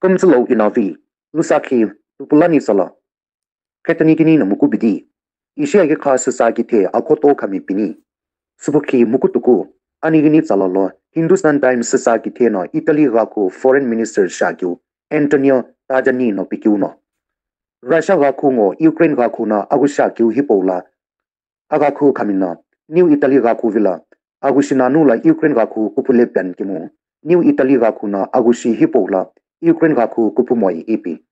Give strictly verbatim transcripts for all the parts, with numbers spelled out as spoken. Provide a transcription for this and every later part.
Kümtsü lo inavi, lusakhi, tupulani tsala. Khetani kini no mukubidi. Ishi agi kha sisa kithe akhoto khami pini. Supukhi mukutuku, anigini tsala lo Hindustan Times sisa kithe no Italy ghakhu Foreign Minister shakyu Antonio Tajani no pikyu no, Russia ghakhu ngo Ukraine ghakhu no aghüshi akeu hipau la aghakhu khami no New Italy ghakhu vilo aghüshi nanu la Ukraine ghakhu kupule pen kimu. New Italy ghakhu no aghüshi hipau la Ukraine ghakhu kupumoi ipi.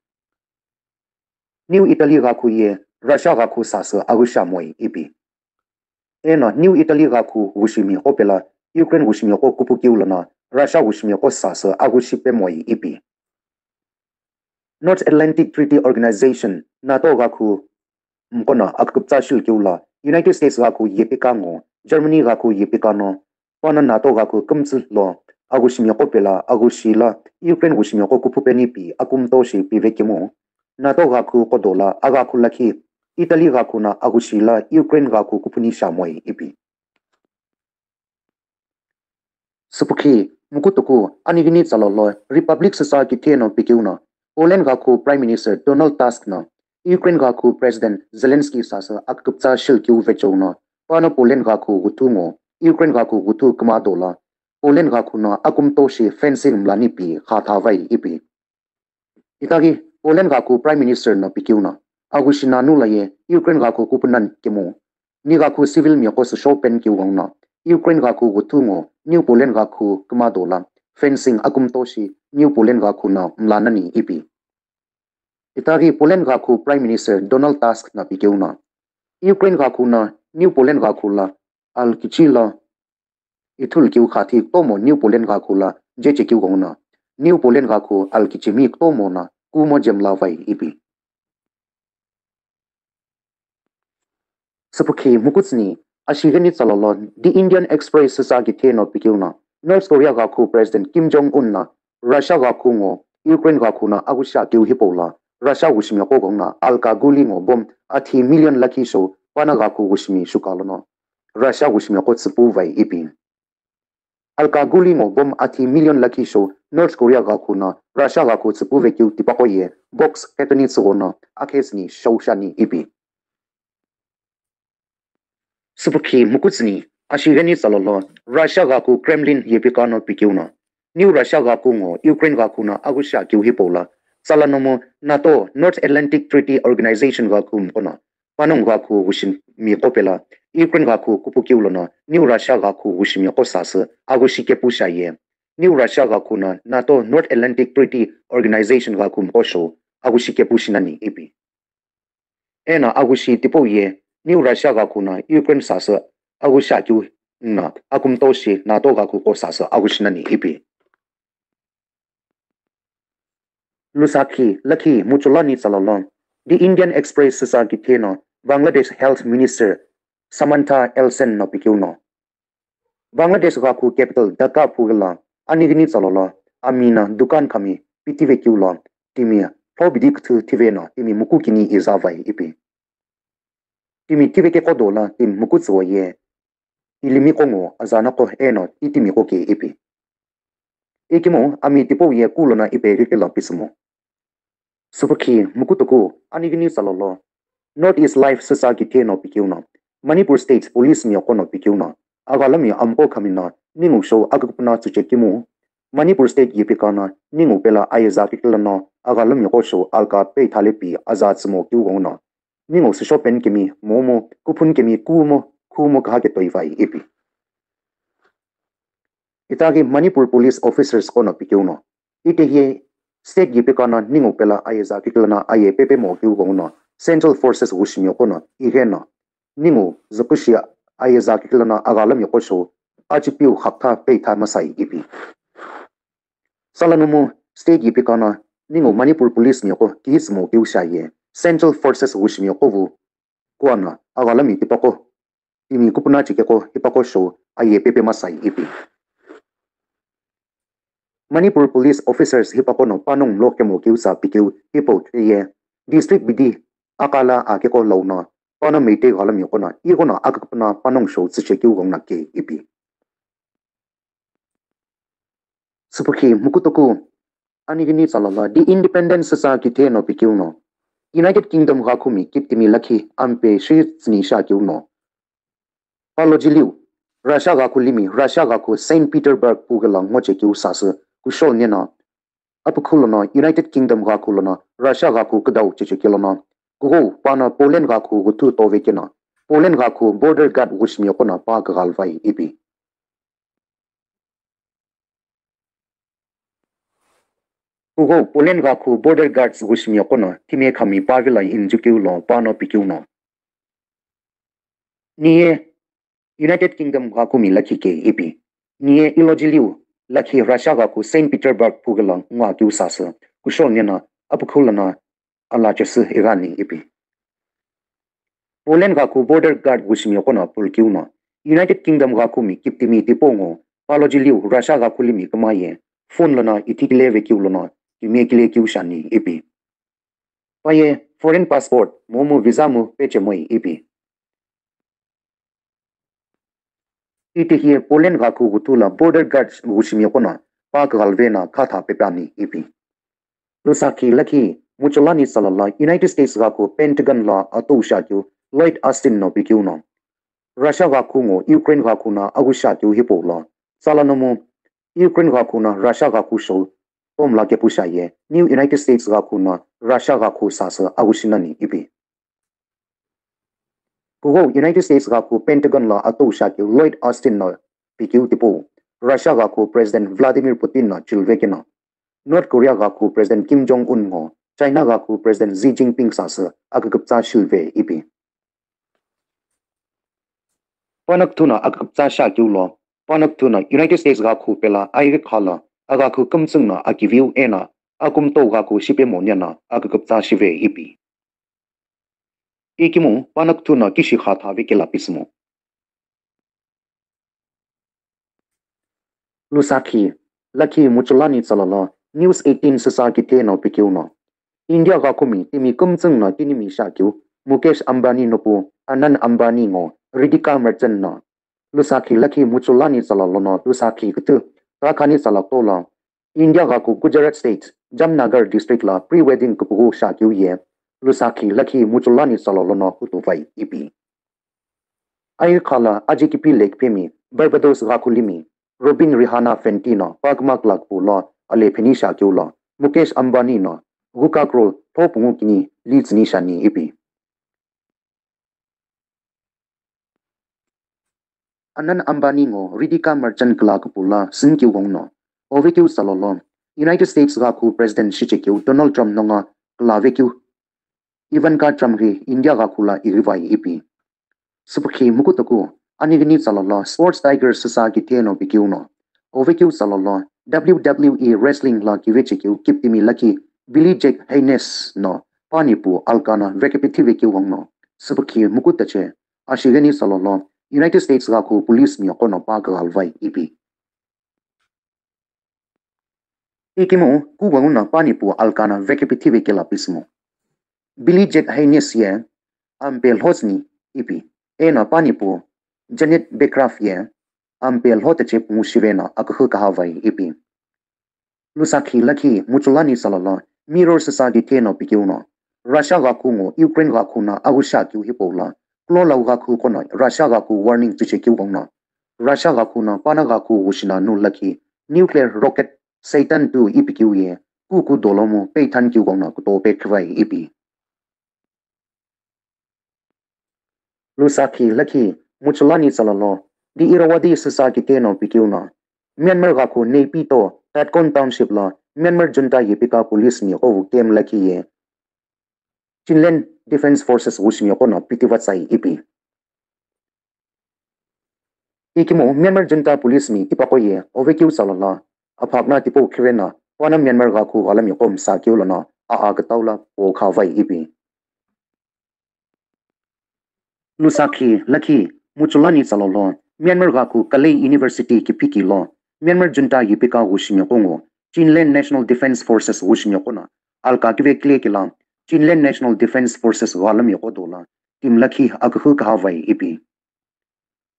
New Italy ghakhu ye Russia ghakhu sasü aghüshi amoi ipi. Eno New Italy ghakhu ghüshimi qo pelo Ukraine ghüshimi qo kupukeu lono Russia ghüshimi qo sasü aghüshi pemoi ipi. North Atlantic Treaty Organization, NATO ghakhu mqo no aküküpütsa shilukeu lo United States ghakhu yepika ngo Germany ghakhu yepika no pano NATO ghakhu kümtsü lo aghüshimi qo pelo aghüshi lo Ukraine ghüshimi qo kupupeni pi akumto shi pive kimu. NATO ghakhu qo dolo aghakhu lakhi Italy ghakhu no aghüshi lo Ukraine ghakhu kupuni shamoi ipi. Supukhi mukutuku, anigini tsala lo Republic sisa kithe no pikeu no Poland ghakhu Prime Minister Donald Tusk no Ukraine ghakhu President Zelensky sasü aküküpütsa shilukeu vecheu no pano Poland ghakhu ghuthu ngo Ukraine ghakhu ghuthu kümado lo Poland ghakhu no akumto shi fencing mlani pi khatha vai ipi. Itaghi Poland ghakhu Prime Minister no pikeu no aghüshi nanu la ye Ukraine ghakhu kupunan kemu. Ni ghakhu civil miqo sü shopen keu gong no Ukraine ghakhu ghuthu ngo New Poland ghakhu kümado lo fencing akumto shi New Poland ghakhu no mlanani ipi. Itaghi Poland ghakhu Prime Minister Donald Tusk no pikeu no Ukraine ghakhu no New Poland ghakhu lo alkichi lo ithulu keu khathi tomo New Poland ghakhu lo jeche keu gong no New Poland ghakhu alkichimi tomo no kumo jemla vai ipi. Supukhi mukutsüni, ashigheni tsala lo The Indian Express sisa kithe no pikeu no North Korea ghakhu President Kim Jong Un no Russia ghakhu ngo Ukraine ghakhu no aghüshi akeu hipau lo Russia ghüshimi qo gong no alka guli ngo bomb athi million lakhi shou pano ghakhu ghüshimi shuka lono Russia ghüshimi qo tsüpu vai ipi. Alka guli ngo bomb athi million lakhi shou North Korea ghakhu no Russia ghakhu tsüpu vekeu tipaqo ye box khetani tsügho no akhesüni shou shani ipi. Supukhi mukutsüni, ashigheni tsala lo Russia ghakhu Kremlin yepika no pikeu no New Russia ghakhu ngo Ukraine ghakhu no aghüshi akeu hipau lo tsala nomu NATO North Atlantic Treaty Organization ghakhu mqo no panongu ghakhu ghüshimi qo pelo Ukraine ghakhu kupukeu lono New Russia ghakhu ghüshimi qo sasü aghüshi kepu shiaye. New Russia ghakhu no NATO North Atlantic Treaty Organization ghakhu mqo shou aghüshi kepu shinani ipi. Eno aghüshi tipau ye New Russia ghakhu no Ukraine sasü aghüshi akeu no akumto shi NATO ghakhu qo sasü aghüshi nani ipi. Lusakhi lakhi muchulani tsala lo The Indian Express sisa kithe no Bangladesh Health Minister Samantha Elsen no pikeu no Bangladesh ghakhu capital Dhaka phughi lo anigini tsala lo ami no dukan khami pitive keu lo timi phobidi küthü thive no timi muku kini iza vai ipi. Timi thive keqo dolo timi muku tsüwo ye ilimi qo ngo aza noqo eno itimi qo ke ipi. Ikemu ami tipau ye kulo no ipe ghikelo pisümo. Supukhi mukutuku anigini tsala lo North East Live sisa kithe no pikeu no Manipur State Police miqo no pikeu no aghalami amqo khami no ningu shou aküküpüna tsüche kimu. Manipur State yepika no ningu pelo ayeza kikilo no aghalami qo shou alka peithale pi aza tsümo keu gong no ningu sisho pen kemi momu kuphun kemi kumo khumo kaha ketoi vai ipi. Itaghi Manipur Police Officers qo no pikeu no itehi state yepika no ningu pelo ayeza kikilo no aye pepe mo keu gong no Central Forces ghüshimi qo no ighe no ningu zükushi ayeza kikilo no aghalami qo shou achipiu khaptha peitha masai ipi. Tsala nomu state yepika no ningu Manipur Police miqo kisümo keu shiaye Central Forces ghüshimi qo vu kuana aghalami tipaqo timi kupuna chikeqo hipaqo shou aye pepe masai ipi. Manipur Police Officers hipaqo no panongu mlo kemo keu sa pikeu hipau ye district bidi akala akeqo lono pano Meitei ghalami qo no ighono aküküpüna panongu shou tsüche keu gong no ke ipi. Supukhi mukutuku Anighini tsalala di independence sa kitheno pikeu no, United Kingdom ghakhumi kiptimi lakhi ampe shi tsüni shakeu no, palojiliu Russia ghakhu limi Russia ghakhu Saint Peterburg pugela ngochekeu sasü kushol nena, apukhu lono United Kingdom ghakhu lono Russia ghakhu kudau chechekeu lono, kughou pano Poland ghakhu ghuthu tove keno, Poland ghakhu border guard ghushimi yokono pa kaghalvai ipi. Kughou Poland ghakhu border guards ghushimi yokono thime khami pavila injukeu lo pano pikeu no, niye United Kingdom ghakumi lakhi ke ipi. Niye ilojiliu lakhi Russia ghakhu Saint Peterburg pugela ngwa keu sasü kushol nena, apukhu lono ala chesü ighani ipi. Poland ghakhu border guard ghushimi yokono pulkeu no, United Kingdom ghakumi kiptimi tipau ngo palojiliu Russia ghakhu limi kamaye phone lono ithikile vekeu lono kimiye kile keu shani ipi. Paye foreign passport momu visa mu pechemoi ipi. Itihi Poland ghakhu ghuthu la border guards ghushimi yokono pa kaghalve na khatha pepeani ipi. Lusakhi lakhi muchulani tsalala United States ghakhu Pentagon la atou shakeu Lloyd Austin no pikeu no, Russia ghakhu ngo Ukraine ghakhu na aghu shakeu hipau lo, tsala nomu Ukraine ghakhu na Russia ghakhu shou tomla kepu shaye, New United States ghakhu na Russia ghakhu sasü aghu shinani ipi. Kughou United States ghakhu Pentagon la atou shakeu Lloyd Austin no pikeu tipau, Russia ghakhu President Vladimir Putin no chilve keno, North Korea ghakhu President Kim Jong Un ngo China ghakhu President Xi Jinping sasü aküküptsa shilve ipi. Panaküthuna aküküptsa shakeu lo, panaküthuna United States ghakhu pela aighi khala aghakhu kümtsüng no akiviu ena akumtau ghakhu shipemo nena aküküptsa shive ipi. Ikimu panaküthuna kishi khatha vekela pisümo. Lusakhi lakhi muchulani tsalala News eighteen süsa kitheno pikeu no, India ghakumi timi kümtsüng no tinimi shakeu Mukesh Ambani nopu Anant Ambani ngo Radhika Merchant no, lusakhi lakhi muchulani tsala lono lusakhi küthü takhani tsala tola India ghakhu Gujarat State, Jamnagar District la pre-wedding küpüghü shakeu ye, lusakhi lakhi muchulani tsala lono hutuvai ipi. Aighi khala ajikipi lake phemi Barbados ghakhu limi Robin Rihanna Fenty no paküma kla küpü lo ale pheni shakeu lo Mukesh Ambani no ghuka crore thopüngu kini li tsüni shani ipi. Anant Ambani ngo Radhika Merchant kla küpü la sünikeu ghenguno, ovekeu tsala lo United States ghakhu President shichekeu Donald Trump nonga kla vekeu Ivanka Trump ghi India ghakhu la ighivai ipi. Süpükhi mukutoku anighini tsala lo Sports Tigers süsa kitheno pikeu no, ovekeu tsala lo W W E Wrestling la kivechekeu kiptimi lakhi Billy Jack Haynes no pani pu alka no vekepethi vekeu ghenguno, süpükhi mukutoche ashigheni tsala lo United States ghakhu police miqo no pa kaghalvai ipi. Ikimu kughenguno pani pu alka no vekepethi vekela pisümo. Billy Jack Haynes ye ampe lhotsüni ipi, eno pani pu Janet Becraft ye ampe lhotache pungu shive no akühü kahavai ipi. Lusakhi lakhi muchulani tsala lo Mirror süsa kitheno pikeu no, Russia ghakhu ngo Ukraine ghakhu no aghu shakeu hipau lo, kulolau ghakhu qo no Russia ghakhu warning tsüchekeu ghenguno, Russia ghakhu no pana ghakhu ghushina nu lakhi nuclear rocket Satan two ipikeu ye kuku dolomu peithanikeu ghenguno kutope khivai ipi. Lusakhi lakhi muchulani tsala lo di Irrawaddy süsa kitheno pikeu no, Myanmar ghakhu Naypyitaw Tatkhon Township lo Myanmar junta yipika police miqo wu camp lakhi ye Chinland Defence Forces ghushimi yokono pitivatsai ipi. Ikimu Myanmar junta police mi tipaqo ye ovekeu tsala lo aphakna tipau khire no pana Myanmar ghakhu ghalami qo msakeu lono aa kütau lo po khavai ipi. Lusakhi lakhi muchulani tsala lo Myanmar ghakhu Kalay University kiphiki lo Myanmar junta yipika ghushimi qo ngo Chinland National Defence Forces ghushimi qo no alka kive kile kila Chinland National Defence Forces ghalami qo do lo team lakhi akühü kahavai ipi.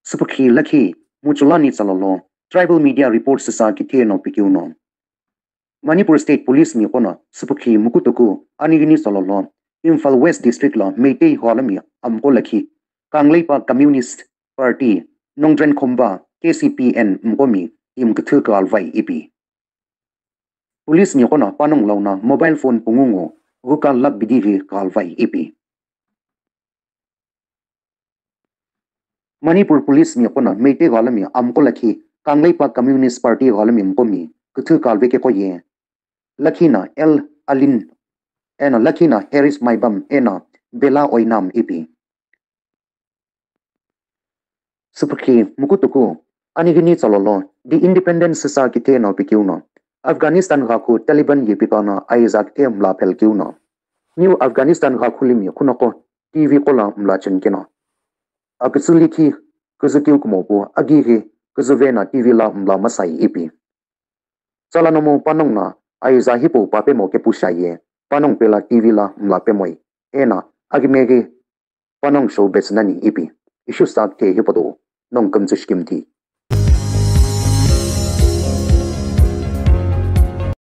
Süpükhi lakhi muchulani tsala lo tribal media report süsa kitheno pikeu no, Manipur State Police mi qono süpükhi mukutuku anigini tsololo Imphal West District lo Meitei gholomi amqo lakhi Kangleipa Communist Party Nongdren Khomba K C P N mqomi imküthü kalvai ipi. Police mi qono panongu lono mobile phone pungungu ghuka lakh bidi ghi kalvai ipi. Manipur Police mi qono Meitei gholomi amqo lakhi Kangleipa Communist Party gholomi mqomi küthü kalvai keqo ye lakhina L Alin eno lakhina Harris Maibam eno Bella Oinam ipi. Süpükhi mukutuku anigini tsololo The Independence sa kithe no pikeu no Afghanistan ghakhu Taliban ye pipano aiza kithe mla phel keu no New Afghanistan ghakhu limi khunoqo T V qola mla chenikeno akütsü likhi küzü keu kumo pu agighi küzüve no T V la mla masai ipi. Tsala nomu panongu no aiza hipau papemo kepu shiaye panongu pela T V la mla pemoi eno akimeghi panongu show betsü nani ipi. Ishiu sa kithe hipau do nongu kümtsü shikimthi.